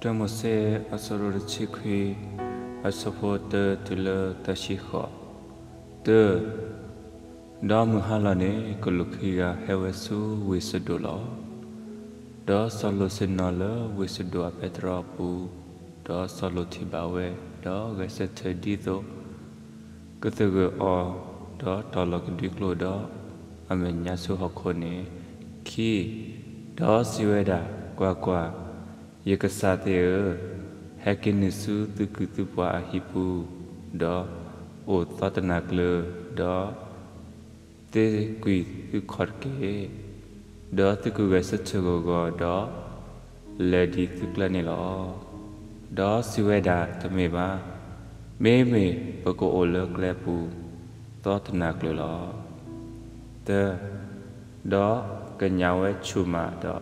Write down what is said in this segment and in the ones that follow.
တၢမိၤၡ့ အဆၢဒိၣ်တဆံခွံ, အဆၢဖိတၢတုၤလၢတၢဆံဃိး. တၢ, ဒီးမုၢ်ဟါလီၤန့ၣ် ကလူးခံဂၤဟဲဝဲဆူဝ့ၢ်စဒိၣ်လီၤ. ဒီးစီၤလိာ်ဆ့ၣ်နီၤလၢဝ့ၢ်စဒိၣ်အပဲတြီအပူၤ, ဒီးစီၤလိာ်ထံၣ်ဘၣ်ဝဲ, ဒီးဂဲၤဆၢထၢၣ်ဒ်သိး ကသဂၢၢ်အီၤ, ဒီးတီၢ်လီၤကဒွံကျိာ်ဒီးအမဲာ်ညါဆူဟီၣ်ခိၣ်န့ၣ်. ခံ, ဒီးစံးဝဲဒၣ်, ကွၢ်ကွၢ်, ယကစၢ်သ့ၣ်ဧၢ, ဟဲက့ၤနုာ်ဆူသုကုၢ်သုပှၤအဟံၣ်ပူၤ, ဒီးအိၣ်သီတနၤကျၢၤ, ဒီးသ့ကွံာ်သုခီၣ်တက့ၢ်. ဒီးသုကဂဲၤဆၢထၢၣ်ဂီၤဂီၤ, ဒီးလဲၤဒ်သုကျဲန့ၣ်လီၤ. ဒီးစံးဝဲဒၣ်, တမ့ၢ်ဘၣ်, မ့မ့ၢ်ပကအိၣ်လၢကျဲပူၤသီတနၤကျၢၤလီၤ. သၢ, ဒီးကညးဝဲဆူၣ်မးဒီး,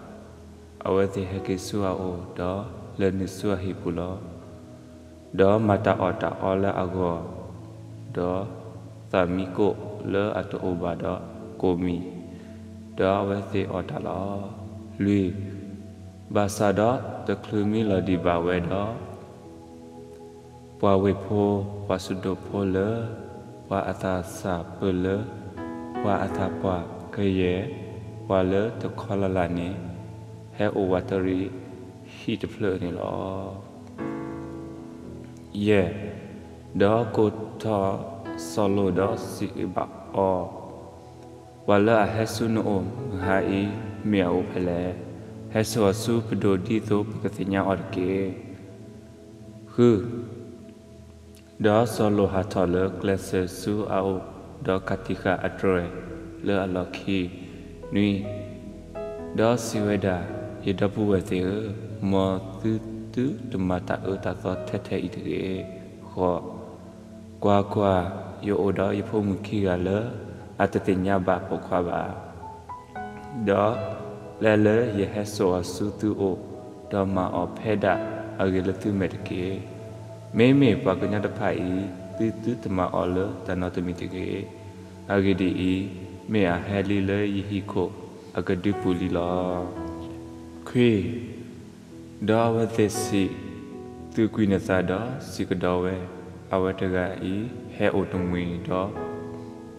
အဝဲသ့ၣ်ဟဲက့ၤဆူအအိၣ်, ဒီးလဲၤနုာ်ဆူအဟံၣ်ပူၤလီၤ. ဒီးမၤတၢ်အီၣ်တၢ်အီလၢအဂီၢ်, ဒီးသၣ်မံကိၣ်လၢအတအိၣ်ဘၣ်ဒီးကိၢ်မံၤ, ဒီးအဝဲသ့ၣ်အီၣ်တၢ်လီၤ. လွံၢ်, ဘၣ်ဆၣ်ဒီးတချုးမံလီၤဒံးဘၣ်ဝဲဒီး, ပှၤဝ့ၢ်ဖိ, ပှၤစဒိၣ်ဖိလၢပှၤအသးစၢ်ပၢၢ်လၢပှၤအသးပှၢ်ကယဲၢ်ပှၤလၢတခီလၢ်လၢ်န့ၣ်, ဟဲအိၣ်ဝးတရံးဟံၣ်တဖျၢၣ်န့ၣ်လီၤ. ယဲၢ်, ဒီးကိးထီၣ်စီၤလိာ်ဒီးစံးဘၣ်အီၤ, ပှၤလၢအဟဲဆူနအိၣ်မုၢ်ဟါအံၤ မ့ၢ်အအိၣ်ဖဲလဲၣ်. ဟဲစိာ်အီၤဆူပဒိၣ်ဒ်သိးပကသ့ၣ်ညါအီၤတက့ၢ်. ဃု, ဒီးစီၤလိာ်ဟးထီၣ်လၢကျဲစၢၤဆူအအိၣ်, ဒီးကးတံာ်ဃာ်အတြဲၤလၢအလီၢ်ခံ. နွံ, ဒီးစံးဝဲဒၣ်, ယဒီပုၢ်ဝဲၢ်သ့ၣ်ဧၢ, မ်သုသုတမၤတၢ်အၢတၢ်သီထဲထဲအံၤတဂ့ၤ. ဃိး, ကွၢ်ကွၢ်, ယအိၣ်ဒီးယဖိမုၣ်ခံဂၤလၢအတသ့ၣ်ညါဘၣ်ပိာ်ခွါဘၣ်. ဒီးပျဲလၢယဟဲစိာ်အီၤဆူသုအိၣ်, ဒီးမၤအီၤဖဲဒၣ်အဂ့ၤလၢသုမဲာ်တက့ၢ်. မ့မ့ၢ်ပှၤကညီတဖၣ်အံၤ, သုသုတမၤအီၤလၢတၢ်နီတမံၤတဂ့ၤ. အဂ့ၢ်ဒ်အံၤ, မ့ၢ်အဟဲလံလၢယဟံၣ်ခိၣ်အကဒုပူၤလံလီၤ. ခွံ, ဒီးအဝဲသ့ၣ်စံး, သုးကွံာ်နသးဒီးစံးကဒီးဝဲ, အဝဲတဂၤအံၤဟဲအိၣ်တမှံၤဒီး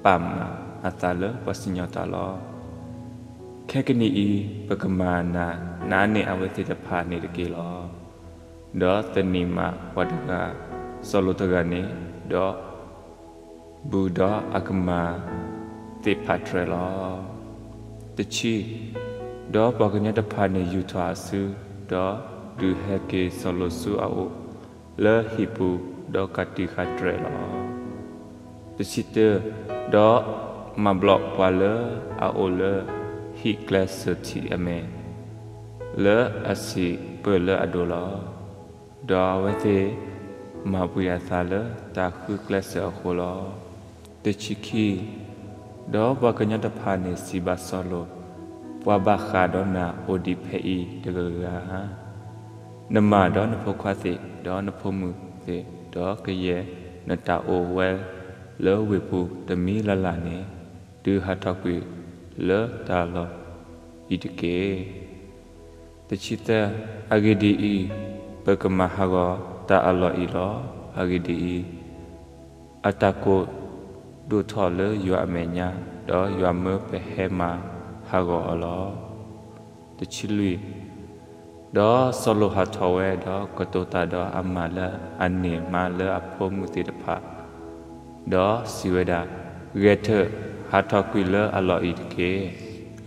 ပာ်မၤအသးလၢပှၤစံၣ်ညီၣ်တၢ်လီၤ. ခဲကနံၣ်အံၤ ပကမၤနၤန့ၢ်အဝဲသ့ၣ်တဖၣ်န့ၣ်တက့ၢ်လီၤ. ဒီးသန့ၤမးပှၤတဂၤ, စီၤလိာ်တဂၤန့ၣ်, ဒီး ဘူးဒီးအကမၤသ့ၣ်ဖးတြဲၤလီၤ. တဆံ, ဒီးပှၤကညီတဖၣ်န့ၣ်ယူာ်ထီၣ်အစု, ဒီးဒုးဟဲက့ၤစီၤလိာ်ဆူအအိၣ်လၢဟံၣ်ပူၤ, ဒီးကးတံာ်ဃာ်တြဲၤလီၤ. တဆံတၢ, ဒီးမၤဘျီၣ်ပှၤလၢအအိၣ်လၢဟံၣ်ကျဲစၢၤထံးအမဲာ်, လၢအစံာ်ပၢၢ်လၢအဒိၣ်လီၤ. ဒီးအဝဲသ့ၣ်မၤပှဲၤအသးလၢတၢ်ဃုကျဲစၢၤအဃိလီၤ. တဆံခံ, ဒီးပှၤကညီတဖၣ်န့ၣ်စံးဘၣ်စီၤလိာ်, ပှၤဘၣ်ဃးဒီးနၤအိၣ်ဒံးဖဲအံၤတဂၤဂၤဧါ. နမၤဒီးနဖိခွါသ့ၣ်, ဒီးနဖိမုၣ်သ့ၣ်, ဒီးကယဲၢ်နတၢ်အိၣ်ဝဲလၢဝ့ၢ်ပူၤတမံၤလၢ်လၢ်န့ၣ်, တုၤဟးထီၣ်ကွံာ်လၢတၢ်လီၢ်အံၤတက့ၢ်. တဆံသၢ, အဂ့ၢ်ဒ်အံၤ, ပကမၤဟးဂီၤတၢ်အလီၢ်အံၤလီၤ. အဂ့ၢ်ဒ်အံၤ, အတၢ်ကိၢ်ဒိၣ်ထီၣ်လၢယွၤအမဲာ်ညါ, ဒီးယွၤမၢပဟဲမၤဟးဂီၤအီၤလီၤ. တဆံလွံၢ်, ဒီးစီၤလိာ်ဟးထီၣ်ဝဲ, ဒီးကတိၤတၢ်ဒီးအမါလၢအန့ၢ်မါလၢအဖိမုၣ်သ့ၣ်တဖၣ်, ဒီးစံးဝဲဒၣ်, ဂဲၤထၢၣ်ဟးထီၣ်ကွံာ်လၢအလီၢ်အံၤတက့ၢ်.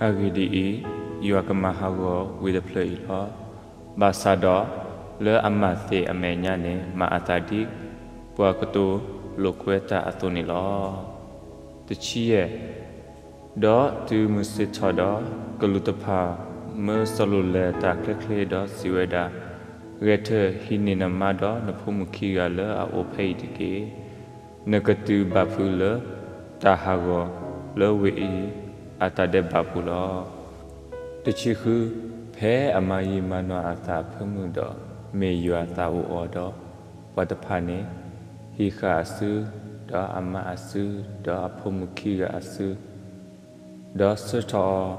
အဂ့ၢ်ဒ်အံၤ, ယွၤကမၤဟးဂီၤဝ့ၢ်တဖျၢၣ်အံၤလီၤ. ဘၣ်ဆၣ်ဒီးလၢအမါသ့ၣ်အမဲာ်ညါန့ၣ် မၤအသးဒ်ပှၤကတိၤလိာ်ကွဲတၢ်အသိးန့ၣ်လီၤ. တဆံယဲၢ်, ဒီးတုၤမုၢ်ဆ့ၣ်ထီၣ်ဒီး, ကလူးတဖၣ်မၢစီၤလိာ်လဲၤတၢ်ချ့ချ့ဒီးစံးဝဲဒၣ်, ဂဲၤထၢၣ်ဟံးန့ၢ်နမါဒီးနဖိမုၣ်ခံဂၤလၢအအိၣ်ဖဲအံၤတက့ၢ်. နကတုၤဘၣ်ဖုးလၢတၢ်ဟးဂီၤလၢဝ့ၢ်အံၤအတၢ်ဒဲးဘးပူၤလီၤ. တဆံဃု, ဖဲအမၤယံာ်မၤနီၢ်အသးအဖၢမုၢ်ဒီး, မ့ၢ်ယွၤသးအိၣ်အီၤဒီး, ပှၤတဖၣ်န့ၣ်ဟံးဃာ်အစု, ဒီးအမါအစု, ဒီးအဖိမုၣ်ခံဂၤအစု, ဒီးဆှၢထီၣ်အီၤ,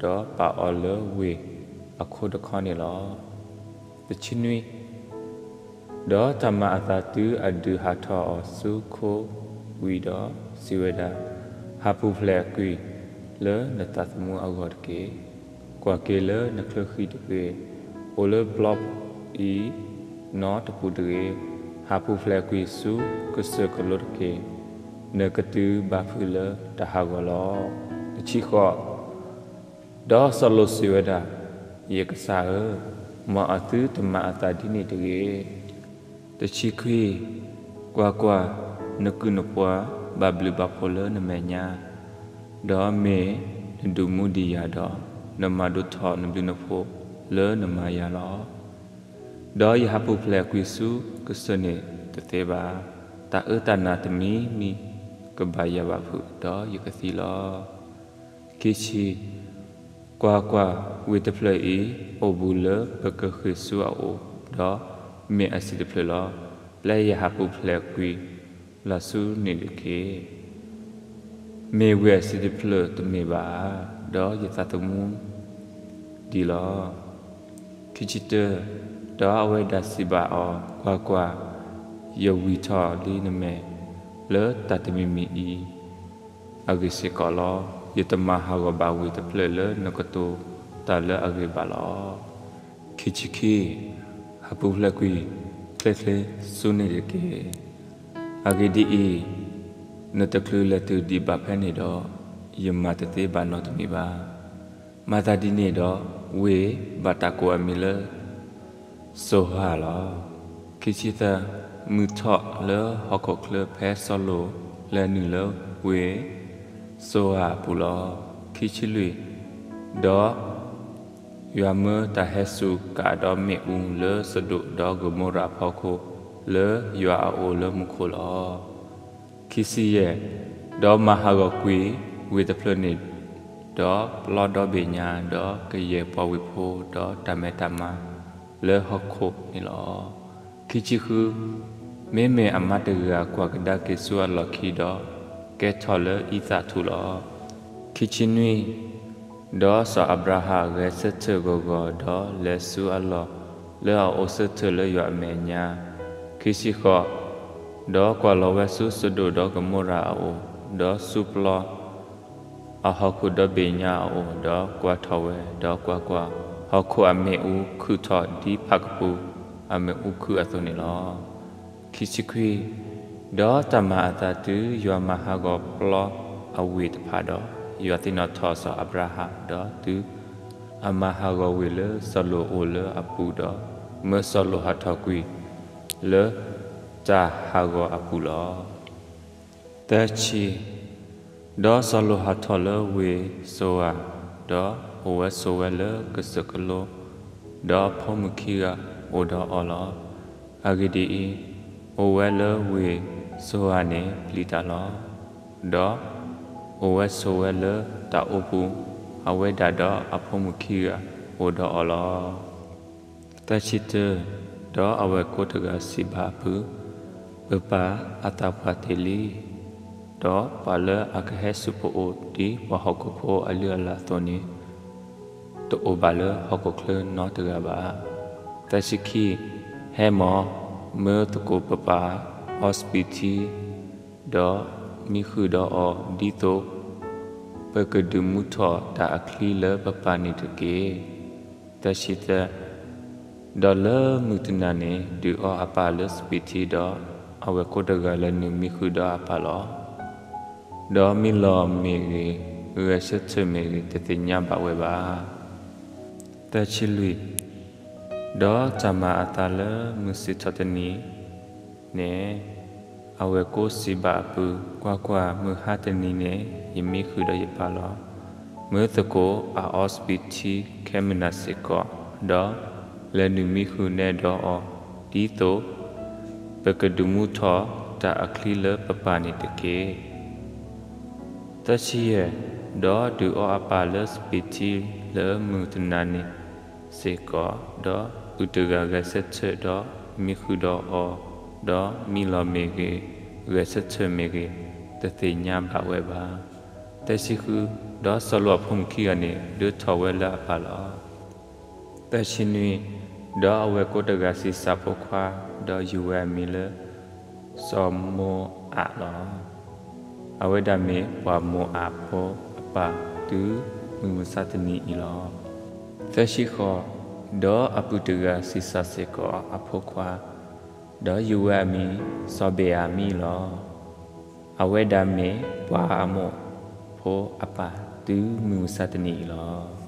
ဒီးပာ်အီၤလၢဝ့ၢ်အခိတခီန့ၣ်လီၤ. တဆံနွံ, ဒီးတၢ်မၤအသးတုၤအဒုးဟးထီၣ်အီၤဆူခိဝံၤဒီး စံးဝဲဒၣ်, ဟးပူၤဖျဲးအကွံာ်လၢနသးသမူအဂီၢ်တက့ၢ်. ကွၢ်က့ၤလၢနချၢဃံတဂ့ၤ, အိၣ်လၢဘျီအံၤနီတပူၤတဂ့ၤ, ဟးပူၤဖျဲးကွံာ်ဆူကစၢၢ်ကလိတက့ၢ်. နကတုၤဘၣ်ဖုးလၢတၢ်ဟးဂီၤလီၤ. တဆံဃိး, ဒီးစီၤလိာ်စံးဝဲဒၣ်, ယကစၢ်ဧၢ, မ်အသုတမၤအသးဒ်န့ၣ်တဂ့ၤ. တဆံခွံ, ကွၢ်ကွၢ်, နကုၢ်နပှၤဘၣ်ဘျုးဘၣ်ဖှိၣ်လၢနမဲာ်ညါ, ဒီးမ့ၢ်နဒုးမူဒံးယၤဒီး, နမၤဒိၣ်ထီၣ်နဘျုးနဖှိၣ်လၢနမၤယၤလီၤ. ဒီးယဟးပူၤဖျဲးကွံာ်ဆူကစၢၢ်န့ၣ်တသ့ဘၣ်. တၢ်အၢတၢ်နးတမံၤမံၤကဘၣ်ယၤဘၣ်ဖုး, ဒီးယကသံလီၤ. ခံဆံ, ကွၢ်ကွၢ်, ဝ့ၢ်တဖျၢၣ်အံၤ အိၣ်ဘူးလၢပကဃ့ၢ်ဆူအအိၣ်, ဒီးမ့ၢ်အဆံးတဖျၢၣ်လီၤ. ပျဲယဟးပူၤဖျဲးကွံာ်လီၤဆူန့ၣ်တက့ၢ်. မ့ၢ်ဝ့ၢ်အဆံးတဖျၢၣ်တမ့ၢ်ဘၣ်ဧါ, ဒီးယသးသမူဒံးလီၤ. ခံဆံတၢ, ဒီးအဝဲဒၣ်စံးဘၣ်အီၤ, ကွၢ်ကွၢ်, ယဝံၢ်ထီၣ်လံနမဲာ်လၢတၢ်တမံၤမံၤအံၤ အဂ့ၢ်စ့ၢ်ကီးလီၤ. ယတမၤဟးဂီၤဘၣ်ဝ့ၢ်တဖျၢၣ်လၢနကတိၤတၢ်လၢအဂ့ၤဘၣ်လီၤ. ခံဆံခံ, ဟးပူၤဖျဲးကွံာ်ချ့ချ့ဆူန့ၣ်တက့ၢ်. အဂ့ၢ်ဒ်အံၤ, နတချုးလဲၤတုၤဒံးဘၣ်ဖဲန့ၣ်ဒီး, ယမၤတသ့ဘၣ်နီတမံၤဘၣ်. မၤသးဒ်န့ၣ်ဒီး, ဝ့ၢ်ဘၣ်တၢ်ကိးအမံၤလၢ စိၤဟၣ်လီၤ. ခံဆံသၢ, မုၢ်ထီၣ်လၢဟီၣ်ခိၣ်ချၢဖဲစီၤလိာ်လဲၤနုာ်လၢဝ့ၢ်စိၤဟၣ်အပူၤလီၤ. ခံဆံလွံၢ်, ဒီးယွၤမၢတၢ်ဟဲစူၤကးဒီးမ့ၣ်အူလၢစဒိၣ်ဒီးကမိရၤအဖီခိၣ် လၢယွၤအအိၣ်လၢမူခိၣ်လီၤ. ခံဆံယဲၢ်, ဒီးမၤဟးဂီၤကွံာ်ဝ့ၢ်တဖျၢၣ်န့ၣ်, ဒီးပျီဒီဘ့ၣ်ညါ, ဒီးကယဲၢ်ပှၤဝ့ၢ်ဖိ, ဒီးတၢ်မဲတၢ်မါလၢဟီၣ်ခိၣ်န့ၣ်လီၤ. ခံဆံဃု, မ့မ့ၢ်အမါတဂၤကွၢ်ကဒါက့ၤဆူအလီၢ်ခံဒီး, ကဲထီၣ်လၢအံသၣ်ထူၣ်လီၤ. ခံဆံနွံ, ဒီးစီၤအၤဘြၤဟၣ်ဂဲၤဆၢထၢၣ်ဂီၤဂီၤ, ဒီးလဲၤဆူအလီၢ်လၢအအိၣ်ဆၢထၢၣ်လၢယွၤအမဲာ်ညါ. ခံဆံဃိး, ဒီးကွၢ်လီၤဝဲဆူစဒိၣ်ဒီးကမိရၤအအိၣ်, ဒီးဆူပျီ အဟီၣ်ခိၣ်ဒီဘ့ၣ်ညါအအိၣ်, ဒီးကွၢ်ထီၣ်ဝဲ, ဒီးကွၢ်ကွၢ်, ဟီၣ်ခိၣ်အမ့ၣ်အူခုၣ်ထီၣ်ဒ်ဖၣ်ကပူၤအမ့ၣ်အူခုၣ်အသိးန့ၣ်လီၤ. ခံဆံခွံ, ဒီးတၢ်မၤအသးတုၤယွၤမၤဟးဂီၤပျီအဝ့ၢ်တဖၣ်ဒီး, ယွၤသ့ၣ်နီၣ်ထီၣ်စီၤအၤဘြၤဟၣ်, ဒီးတုၤအမၤဟးဂီၤဝ့ၢ်လၢစီၤလိာ်အိၣ်လၢအပူၤဒီး, မၢစီၤလိာ်ဟးထီၣ်ကွံာ်လၢတၢ်ဟးဂီၤအပူၤလီၤ. သၢဆံ, ဒီးစီၤလိာ်ဟးထီၣ်လၢဝ့ၢ်စိၤဟၣ်, ဒီးအိၣ်ဝဲဆိးဝဲလၢကစၢၢ်ကလိ, ဒီးအဖိမုၣ်ခံဂၤအိၣ်ဒီးအီၤလီၤ. အဂ့ၢ်ဒ်အံၤ, အိၣ်ဝဲလၢဝ့ၢ်စိၤဟၣ်န့ၣ်ပျံၤတၢ်လီၤ. ဒီးအိၣ်ဝဲဆိးဝဲလၢတၢ်အိပူၤ, အဝဲဒၣ်ဒီးအဖိမုၣ်ခံဂၤအိၣ်ဒီးအီၤလီၤ. သၢဆံတၢ, ဒီးအဝဲၢ်ကိတဂၤစံးဘၣ်အပုၢ်, ပပၢ်အသးပှၢ်တ့ၢ်လံ, ဒီးပှၤလၢအကဟဲဆူပအိၣ်ဒ်ပှၤဟီၣ်ခိၣ်ဖိအလုၢ်အလၢ်အသိးန့ၣ်, တအိၣ်ဘၣ်လၢဟီၣ်ခိၣ်ချၢနီတဂၤဘၣ်. သၢဆံခံ, ဟဲမီၢ်, မၢသကိးပပၢ်အီစပံးထံ, ဒီးမံဃုာ်ဒီးအီၤဒ်သိး ပကဒုးမူထီၣ်တၢ်အချံလၢပပၢ်န့ၣ်တက့ၢ်. သၢဆံသၢ, ဒီးလၢမုၢ်တနၤန့ၣ် ဒုးအီအပၢ်လၢစပံးထံဒီး, အဝဲၢ်ကိတဂၤလဲၤနုာ်မံဃုာ်ဒီးအပၢ်လီၤ. ဒီးမံလီၤမ့ၢ်ဂ့ၤ, ဂဲၤဆၢထၢၣ်မ့ၢ်ဂ့ၤ, တသ့ၣ်ညါဘၣ်ဝဲဘၣ်. သၢဆံလွံၢ်, ဒီးတၢ်မၤအသးလၢမုၢ်ဆ့ၣ်ထီၣ်တနံၤန့ၣ်, အဝဲၢ်ကိစံးဘၣ်အပုၢ်, ကွၢ်ကွၢ်, မုၢ်ဟါတနံၤန့ၣ် ယမံဃုာ်ဒီးယပၢ်လီၤ. မၢသကိးအအီစပံးထံခဲမုၢ်နၤစ့ၢ်ကီး, ဒီးလဲၤနုာ်မံဃုာ်နဲဒီးအီၤ, ဒ်သိးပကဒုးမူထီၣ်တၢ်အချံလၢပပၢ်န့ၣ်တက့ၢ်. သၢဆံယဲၢ်, ဒီးဒုးအီအပၢ်လၢစပံးထံလၢမုၢ်တနၤန့ၣ်စ့ၢ်ကီး, ဒီးပုၢ်တဂၤဂဲၤဆၢထၢၣ်ဒီးမံဃုာ်ဒီးအီၤ, ဒီးမံလီၤမ့ၢ်ဂ့ၤ, ဂဲၤဆၢထၢၣ်မ့ၢ်ဂ့ၤ, တသ့ၣ်ညါဘၣ်ဝဲဘၣ်. သၢဆံဃု, ဒီးစီၤလိာ်အဖိမုၣ်ခံဂၤန့ၣ် ဒၢထီၣ်ဝဲလၢအပၢ်လီၤ. သၢဆံနွံ, ဒီးအဝဲၢ်ကိာ်တဂၤဆံးစၢ်ဖိခွါ, ဒီးယုၢ်ဝဲအမံၤလၢ စီၤမိၤအးလီၤ. အဝဲဒၣ်မ့ၢ်ပှၤမိၤအးဖိအပၢ်တုၤမုၢ်မဆါတနံၤအံၤလီၤ. သၢဆံဃိး, ဒီးအပုၢ်တဂၤဆံးစၢ်စ့ၢ်ကီးအဖိခွါ, ဒီးယုၢ်ဝဲအမံၤ စီၤဘ့ၣ်ဧၤမံၤလီၤ. အဝဲဒၣ်မ့ၢ်ပှၤအမိၢ်ဖိအပၢ်တုၤမုၢ်မဆါတနံၤအံၤလီၤ.